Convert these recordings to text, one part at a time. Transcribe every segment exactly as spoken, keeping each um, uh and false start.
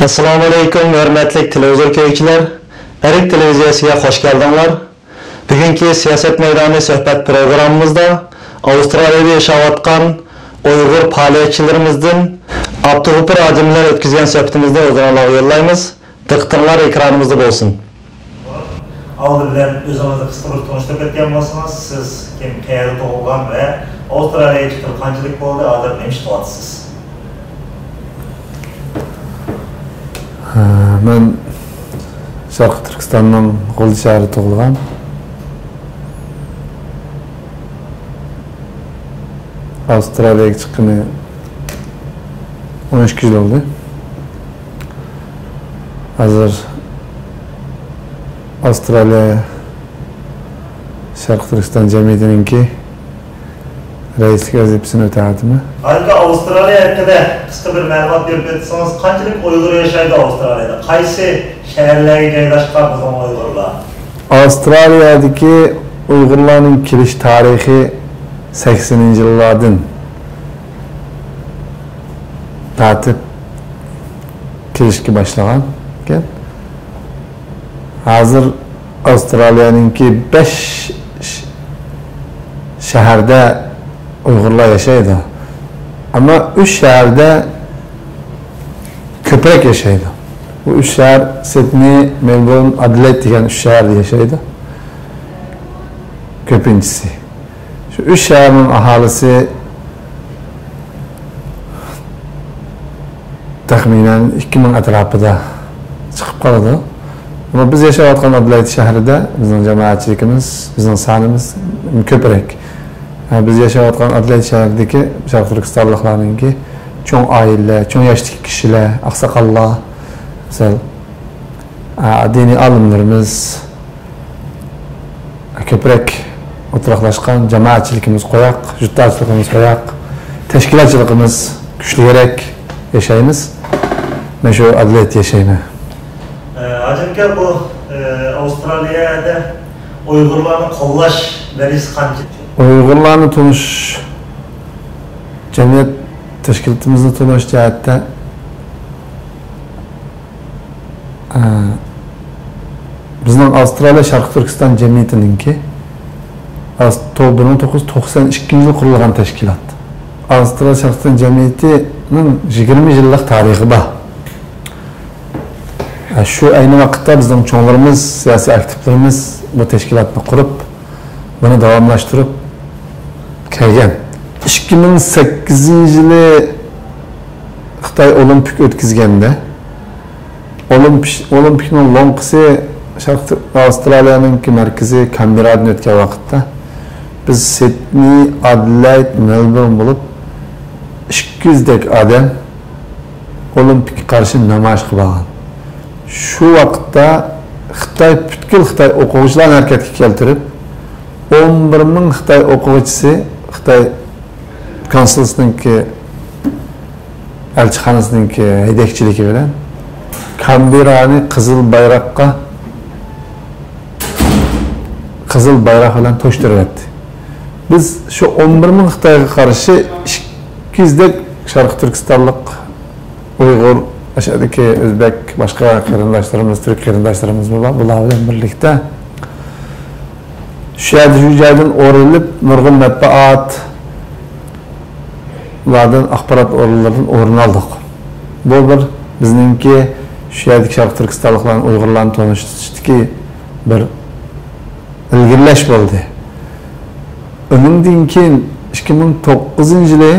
ئەسسالامۇئەلەيكۇم، ھۆرمەتلىك تېلېۋىزور كۆرگۈچىلەر! ئەرك تېلېۋىزىيەسىگە خوش كەلدىڭلار! بۈگۈنكى سىياسەت مەيدانى سۆھبەت پروگراممىمىزدا ئاۋسترالىيەدە ياشاۋاتقان ئۇيغۇر پائالىيەتچىلىرىمىزدىن ئابدۇغوپۇر ھاجىم بىلەن ئۆتكۈزگەن سۆھبىتىمىزنى ھۇزۇرۇڭلارغا يوللايمىز. دىققىتىڭلار ئېكرانىمىزدا بولسۇن. ئالدى بىلەن ئۆزىڭىزنى قىسقا بىر تونۇشتۇرۇپ ئۆتكەن بولسىڭىز، سىز كىم، قەيەردە تۇغۇلغان ۋە ئاۋسترالىيەگە چىققىلى قانچىلىك بولدى، ھازىر نېمە ئىش قىلىۋاتىسىز؟ ھە، مەن شەرقىي تۈركىستاننىڭ غۇلجا شەھىرىدە تۇغۇلغان. ئاۋسترالىيەگە چىققىنى ئون ئىككى يىل بولدى. ھازىر ئاۋسترالىيە شەرقىي تۈركىستان جەمئىيىتىنىڭكى رەئىسلىك ۋەزىپىسىنى ئۆتەۋاتىمەن. ھازىرقى ئاۋسترالىيە ھەققىدە قىسقا بىر مەلۇمات بېرىپ ئۆتسىڭىز، قانچىلىك ئۇيغۇر ياشايدۇ ئاۋسترالىيەدە؟ قايسى شەھەرلەرگە جايلاشقان بىزنىڭ ئۇيغۇرلار؟ ئاۋسترالىيەدىكى ئۇيغۇرلارنىڭ كېلىش تارىخى سەكسىنىنچى يىللاردىن تارتىپ كېلىشكە باشلىغان ئىكەن. ھازىر ئاۋسترالىيەنىڭكى بەش ش-، شەھەردە ئۇيغۇرلار ياشايدۇ. ئەمما ئۈچ شەھەردە كۆپرەك ياشايدۇ. بۇ ئۈچ شەھەر سىدنېي، مېلبورن، ئادېلېيد دېگەن ئۈچ شەھەردە ياشايدۇ كۆپىنچىسى. شۇ ئۈچ شەھەرنىڭ ئاھالىسى تەخمىنەن ئىككى مىڭ ئەتراپىدا چىقىپ قالىدۇ. ئەمما بىز ياشاۋاتقان ئادېلېيد شەھىرىدە بىزنىڭ جامائەتچىلىكىمىز، بىزنىڭ سانىمىز كۆپرەك. ھە، بىز ياشاۋاتقان ئادېلېيد شەھىرىدىكى شەرقىي تۈركىستانلىقلارنىڭكى چوڭ ئائىلىلەر، چوڭ ياشتىكى كىشىلەر، ئاقساقاللار، مىسال، ھە، دىنىي ئالىملىرىمىز، كۆپرەك ئولتۇراقلاشقان، جامائەتچىلىكىمىز قوياق، يۇرتداشلىقىمىز قوياق، تەشكىلاتچىلىقىمىز كۈچلۈكرەك ياشايمىز. مەن شۇ ئادېلېيدتا ياشايمەن. ئە، ھاجىم ئاكا، بۇ، ئە، ئاۋسترالىيەدە ئۇيغۇرلارنى قوللاش دەرىجىسى قانچە؟ ئۇيغۇرلارنى تونۇش، جەمئىيەت تەشكىلاتىمىزنى تونۇش جەھەتتە ئە، بىزنىڭ ئاۋسترالىيە شەرقىي تۈركىستان جەمئىيىتىنىڭكى ئاس-، تو-، بىر مىڭ توققۇز يۈز توقسان ئىككىنچى يىل قۇرۇلغان تەشكىلات. ئاۋسترالىيە شەرقىي تۈركىستان جەمئىيىتىنىڭ يىگىرمە يىللىق تارىخى بار. ئە، شۇ ئەينى ۋاقىتتا بىزنىڭ چوڭلىرىمىز، سىياسىي ئاكتىپلىرىمىز بۇ تەشكىلاتنى قۇرۇپ، بۇنى داۋاملاشتۇرۇپ كەلگەن. ئىككى مىڭ سەككىزىنچى يىلى خىتاي ئولىمپىك ئۆتكۈزگەندە، ئولىمپىش-، ئولىمپىكنىڭ لوڭقىسى شەرقىي ئاۋسترالىيەنىڭكى مەركىزى كانبېررادىن ئۆتكەن ۋاقىتتا، بىز سىدنېي، ئادېلېيد، مېلبورن بولۇپ ئىككى يۈزدەك ئادەم ئولىمپىككە قارشى نامايىشقا بارغان. شۇ ۋاقىتتا خىتاي، پۈتكۈل خىتاي ئوقۇغۇچىلارنى ھەرىكەتكە كەلتۈرۈپ، ئون بىر مىڭ خىتاي ئوقۇغۇچىسى خىتاي كونسۇلىسىنىڭكى، ئەلچىخانىسىنىڭكى ھەيدەكچىلىكى بىلەن كانبېررانى قىزىل بايراققا، قىزىل بايراق بىلەن توشتۇرۇۋەتتى. بىز شۇ ئون بىر مىڭ خىتايغا قارشى ئىككى يۈزدەك شەرقىي تۈركىستانلىق، ئۇيغۇر، ئاشۇ يەردىكى ئۆزبەك، باشقا قېرىنداشلىرىمىز، تۈرك قېرىنداشلىرىمىزمۇ بار. بۇلار بىلەن بىرلىكتە شۇ يەردە، شۇ جايدىن ئورۇن ئېلىپ، نۇرغۇن مەتبۇئات، ئۇلاردىن، ئاخبارات ئورۇنلىرىدىن ئورۇن ئالدۇق. بۇ بىر بىزنىڭكى شۇ يەردىكى شەرقىي تۈركىستانلىقلارنى، ئۇيغۇرلارنى تونۇشتۇرۇشتىكى بىر ئىلگىرىلەش بولدى. ئۇنىڭدىن كېيىن ئىككى مىڭ توققۇزىنچى يىلى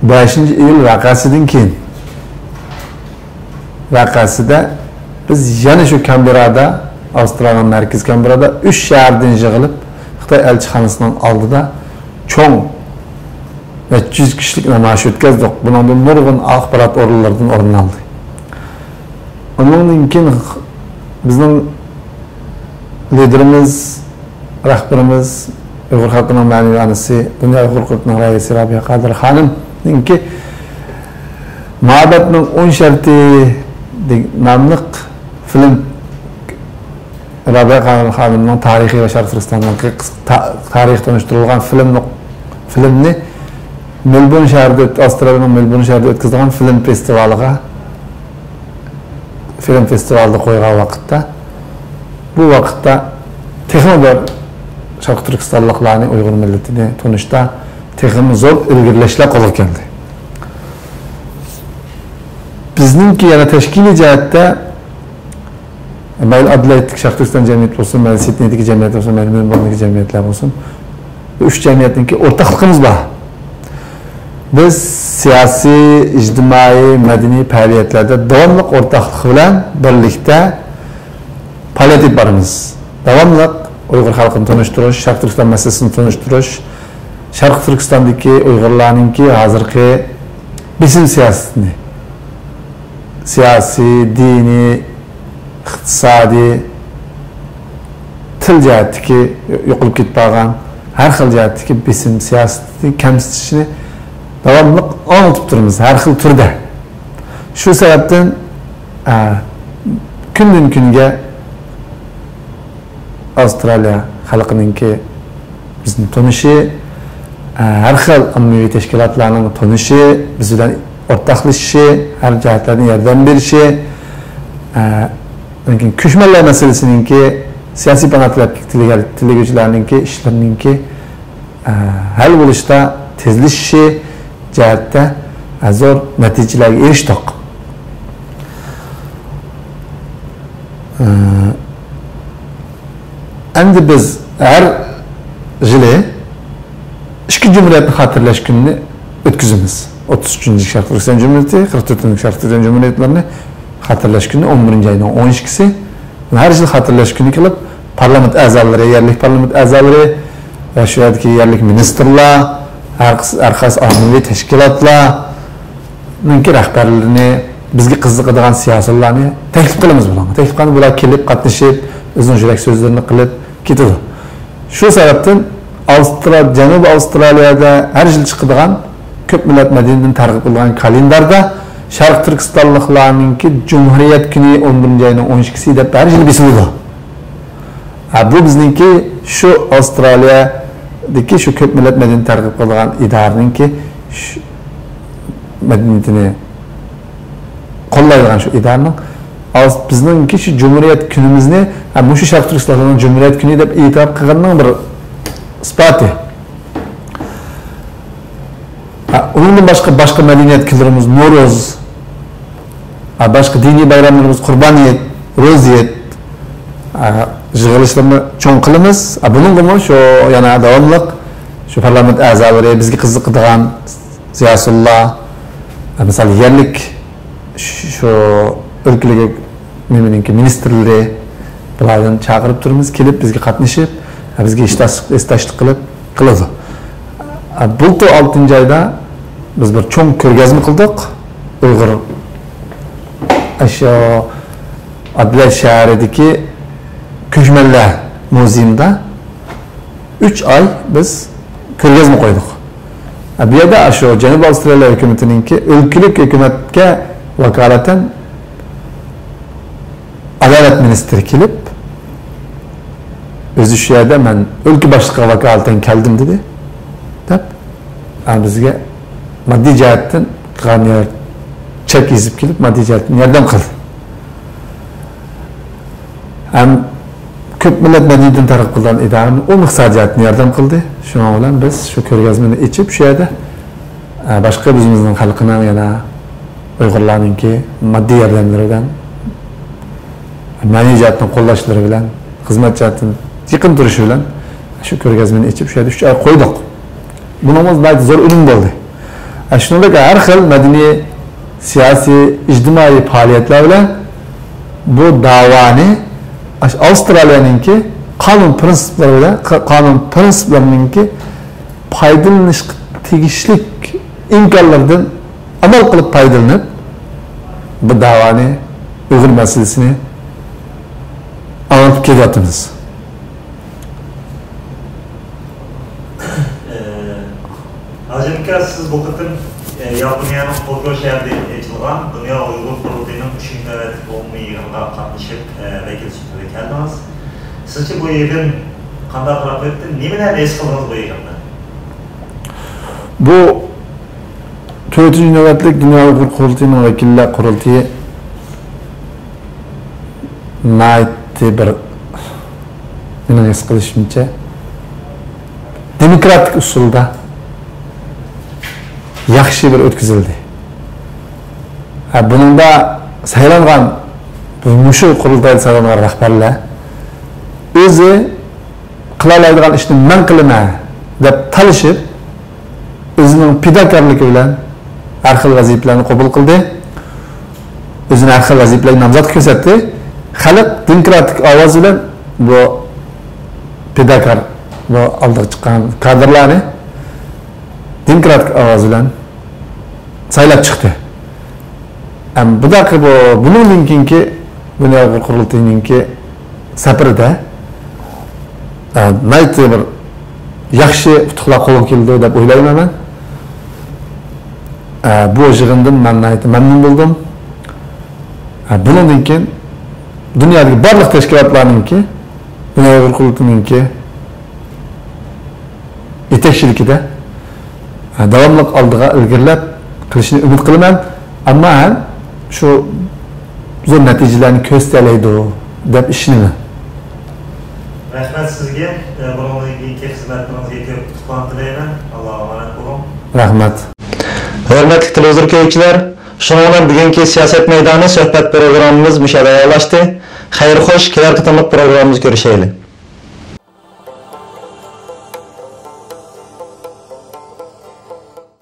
بەشىنچى ئىيۇل ۋەقەسىدىن كېيىن، ۋەقەسىدە بىز يەنە شۇ كانبېررادا، ئاۋسترالىيەنىڭ مەركىزى كانبېررادا ئۈچ شەھەردىن يىغىلىپ، خىتاي ئەلچىخانىسىنىڭ ئالدىدا چوڭ نەچچە يۈز كىشىلىك نامايىش ئۆتكەزدۇق. بۇنىڭدىن نۇرغۇن ئاخبارات ئورۇنلىرىدىن ئورۇن ئالدى. ئۇنىڭدىن كېيىن بىزنىڭ لىدېرىمىز، رەھبىرىمىز، ئۇيغۇر خەلقىنىڭ مەنىۋى ئانىسى، دۇنيا ئۇيغۇر قۇرۇلتىيىنىڭ رەئىسى رابىيە قادىر خانىمنىڭكى مۇھەببەتنىڭ ئون شەرتى دېگ-، ناملىق فىلىم، رابىيە قادىر خانىمنىڭ تارىخى ۋە شەرقىي تۈركىستاننىڭ قىس-، تا-، تارىخى تونۇشتۇرۇلغان فىلىمنى، فىلىمنى مېلبورن شەھىرىدە ئۆت-، ئاۋسترالىيەنىڭ مېلبورن شەھىرىدە ئۆتكۈزىدىغان فىلىم فېستىۋالىغا، فىلىم فېستىۋالىدا قويغان ۋاقىتتا، بۇ ۋاقىتتا تېخىمۇ بىر شەرقىي تۈركىستانلىقلارنى، ئۇيغۇر مىللىتىنى تونۇشتا تېخىمۇ زور ئىلگىرىلەشلەر قولغا كەلدى. بىزنىڭكى يەنە تەشكىلىي جەھەتتە مەيلى ئادېلايدتىكى شەرقىي تۈركىستان جەمئىيىتى بولسۇن، مەيلى سىدنېيدىكى جەمئىيەت بولسۇن، مەيلى مېلبورندىكى جەمئىيەتلەر بولسۇن، بۇ ئۈچ جەمئىيەتنىڭكى ئورتاقلىقىمىز بار. بىز سىياسىي، ئىجتىمائىي، مەدەنىي پائالىيەتلەردە داۋاملىق ئورتاقلىق بىلەن بىرلىكتە پائالىيەت ئېلىپ بارىمىز. داۋاملىق ئۇيغۇر خەلقىنى تونۇشتۇرۇش، شەرقىي تۈركىستان مەسىلىسىنى تونۇشتۇرۇش، شەرقىي تۈركىستاندىكى ئۇيغۇرلارنىڭكى ھازىرقى بېسىم سىياسىتىنى، سىياسىي، دىنىي، ئىقتىسادىي، تىل جەھەتتىكى يوقىلىپ كېتىپ قالغان ھەر خىل جەھەتتىكى بېسىم سىياسىتى، كەمسىتىشنى داۋاملىق ئاڭلىتىپ تۇرىمىز ھەر خىل تۈردە. شۇ سەۋەبتىن، ئە، كۈندىن كۈنگە ئاۋسترالىيە خەلقىنىڭكى بىزنى تونۇشى، ھەر خىل ئاممىۋى تەشكىلاتلارنىڭ تونۇشى، بىز بىلەن ئورتاقلىشىشى، ھەر جەھەتلەردىن ياردەم بېرىشى، ئاندىن كېيىن كۆچمەنلەر مەسىلىسىنىڭكى، سىياسىي پاناھ تىلەپ، تىلىگە-، تىلىگۈچىلەرنىڭكى ئىشلىرىنىڭكى ھەل بولۇشتا تېزلىشىشى جەھەتتە زور نەتىجىلەرگە ئېرىشتۇق. ئەمدى بىز ھەر يىلى ئىككى جۇمھۇرىيەتنى خاتىرىلەش كۈنىنى ئۆتكۈزىمىز. ئوتتۇز ئۈچىنچى شەرقىي تۈركىستان جۇمھۇرىيىتى، قىرىق تۆتىنچى شەرقىي تۈركىستان جۇمھۇرىيەتلىرىنى خاتىرىلەش كۈنى ئون بىرىنچى ئاينىڭ ئون ئىككىسى. ھەر يىل خاتىرىلەش كۈنى قىلىپ، پارلامېنت ئەزالىرى، يەرلىك پارلامېنت ئەزالىرى ۋە شۇ يەردىكى يەرلىك مىنىستىرلار، ھەر قىس-، ھەر قايسى ئاممىۋى تەشكىلاتلارنىڭكى رەھبەرلىرىنى، بىزگە قىزىقىدىغان سىياسىيونلارنى تەكلىپ قىلىمىز بۇلارغا. تەكلىپ قىلغاندا بۇلار كېلىپ قاتنىشىپ، ئۆزىنىڭ يۈرەك سۆزلىرىنى قىلىپ كېتىدۇ. شۇ سەۋەبتىن ئاۋسترا-، جەنۇبىي ئاۋسترالىيەدە ھەر يىل چىقىدىغان كۆپ مىللەت مەدەنىيىتىنى تەرغىب قىلىدىغان كالېنداردا شەرقىي تۈركىستانلىقلارنىڭكى جۇمھۇرىيەت كۈنى ئون بىرىنچى ئاينىڭ ئون ئىككىسى دەپ ھەر يىلى بېسىلىدۇ. ھە، بۇ بىزنىڭكى شۇ ئاۋسترالىيەدىكى شۇ كۆپ مىللەت مەدەنىيىتىنى تەرغىب قىلىدىغان ئىدارىنىڭكى شۇ مەدەنىيىتىنى قوللايدىغان شۇ ئىدارىنىڭ ئاز-، بىزنىڭكى شۇ جۇمھۇرىيەت كۈنىمىزنى، ھە، مۇشۇ شەرقىي تۈركىستاننىڭ جۇمھۇرىيەت كۈنى دەپ ئېتىراپ قىلغىنىنىڭ بىر ئىسپاتى. ھە، ئۇنىڭدىن باشقا، باشقا مەدەنىيەت كۈنلىرىمىز نورۇز، ھە، باشقا دىنىي بايراملىرىمىز قۇربان ھېيت، روزا ھېيت، ھە، يىغىلىشلىرىنى چوڭ قىلىمىز. ھە، بۇنىڭغىمۇ شۇ يەنە داۋاملىق شۇ پارلامېنت ئەزالىرى، بىزگە قىزىقىدىغان سىياسىيونلار، ھە، مىسال، يەرلىك شۇ ئۆلكىلىك نېمىنىڭكى مىنىستىرلىرى، بۇلارنى چاقىرىپ تۇرىمىز، كېلىپ بىزگە قاتنىشىپ، بىزگە ھېسداشلىق، ھېسداشلىق قىلىپ قىلىدۇ. بۇلتۇر ئالتىنچى ئايدا بىز بىر چوڭ كۆرگەزمە قىلدۇق. ئۇيغۇر، ئاشۇ ئادلەت شەھىرىدىكى كۆچمەنلەر مۇزېيىدا ئۈچ ئاي بىز كۆرگەزمە قويدۇق. بۇ يەردە شۇ جەنۇبىي ئاۋسترالىيە ھۆكۈمىتىنىڭكى ئۆلكىلىك ھۆكۈمەتكە ۋاكالىتەن ئادالەت مىنىستىرى كېلىپ، ئۆزى شۇ يەردە، «مەن ئۆلكە باشلىقىغا ۋاكالىتەن كەلدىم» دېدى، دەپ، بىزگە ماددىي جەھەتتىن قىلغان يار-، چەك يېزىپ كېلىپ، ماددىي جەھەتتىن ياردەم قىلدى. ھەم كۆپ مىللەت مەدەنىيىتىنى تەرغىب قىلىدىغان ئىدارىمۇ ئۇ مىقدار جەھەتتىن ياردەم قىلدى. شۇنىڭ بىلەن بىز شۇ كۆرگەزمىنى ئېچىپ، شۇ يەردە، ئە، باشقا ئۆزىمىزنىڭ خەلقىنىڭ يەنە ئۇيغۇرلارنىڭكى ماددىي ياردەملىرى بىلەن، مەنىۋى جەھەتتىن قوللاشلىرى بىلەن، خىزمەت جەھەتتىن يېقىن تۇرۇشى بىلەن شۇ كۆرگەزمىنى ئېچىپ، شۇ يەردە ئۈچ ئاي قويدۇق. بۇنىڭمۇ ناھايىتى زور ئۈنۈم بولدى. ئە، شۇنىڭدەك ھەر خىل مەدەنىي، سىياسىي، ئىجتىمائىي پائالىيەتلەر بىلەن بۇ داۋانى ئاش-، ئاۋسترالىيەنىڭكى قانۇن پىرىنسىپلىرى بىلەن، ق-، قانۇن پىرىنسىپلىرىنىڭكى پايدىلىنىشقا تېگىشلىك ئىمكانلىرىدىن ئامال قىلىپ پايدىلىنىپ، بۇ داۋانى، ئۇيغۇر مەسىلىسىنى ئاڭلىتىپ كېلىۋاتىمىز. ئە، ھاجىم ئاكا، سىز بۇ قېتىم، ئە، ياپونىيەنىڭ توكيو شەھىرىدە ئېچىلغان دۇنيا ئۇيغۇر قۇرۇلتىيىنىڭ ئۈچىنچى نۆۋەتلىك ئومۇمىي يىغىنىغا قاتنىشىپ، ئە، ۋەكىل سۈپىتىدە كەلدىڭىز. سىزچە بۇ يىغىن قانداقراق ئۆتتى؟ نېمىلەرنى ھېس قىلدىڭىز بۇ يىغىندىن؟ بۇ تۆتىنچى نۆۋەتلىك دۇنيا ئۇيغۇر قۇرۇلتىيىنىڭ ۋەكىللەر قۇرۇلتىيى ناھايىتى بىر، مېنىڭ ھېس قىلىشىمچە، دېموكراتىك ئۇسۇلدا ياخشى بىر ئۆتكۈزۈلدى. ھە، بۇنىڭدا سايلانغان، مۇشۇ قۇرۇلتايدا سايلانغان رەھبەرلەر ئۆزى قىلالايدىغان ئىشنى مەن قىلىمەن دەپ تالىشىپ، ئۆزىنىڭ پىداكارلىقى بىلەن ھەر خىل ۋەزىپىلەرنى قوبۇل قىلدى. ئۆزىنى ھەر خىل ۋەزىپىلەرگە نامزات كۆرسەتتى. خەلق دېموكراتىك ئاۋاز بىلەن بۇ پىداكار، بۇ ئالدىغا چىققان كادىرلارنى دېموكراتىك ئاۋاز بىلەن سايلاپ چىقتى. ئەم، بۇنداق بۇ، بۇنىڭدىن كېيىنكى، بۇنى قۇرۇلتىينىڭكى سەپىرىدە، ئە، ناھايىتى بىر ياخشى ئۇتۇقلار قولغا كېلىدۇ دەپ ئويلايمەن مەن. ئە، بۇ يىغىندىن مەن ناھايىتى مەمنۇن بولدۇم. ئە، بۇنىڭدىن كېيىن دۇنيادىكى بارلىق تەشكىلاتلارنىڭكى، دۇنيا ئۇيغۇر قۇرۇلتىيىنىڭكى يېتەكچىلىكىدە، ھە، داۋاملىق ئالدىغا ئىلگىرىلەپ قىلىشىنى ئۈمىد قىلىمەن. ئەمما ھەم شۇ زور نەتىجىلەرنى كۆرسىتەلەيدۇ دەپ ئىشىنىمەن. رەھمەت سىزگە. بۇنىڭدىن كېيىنكى خىزمەتلىرىڭىزگە كۆپ ئۇتۇقلارنى تىلەيمەن. ئاللاغا ئامانەت بولۇڭ. رەھمەت. ھۆرمەتلىك تېلېۋىزور كۆرگۈچىلەر، شۇنىڭ بىلەن بۈگۈنكى سىياسەت مەيدانى سۆھبەت پروگراممىمىز مۇشۇ يەردە ئاياغلاشتى. خەير خوش، كېلەر قېتىملىق پروگراممىمىزدا كۆرۈشەيلى.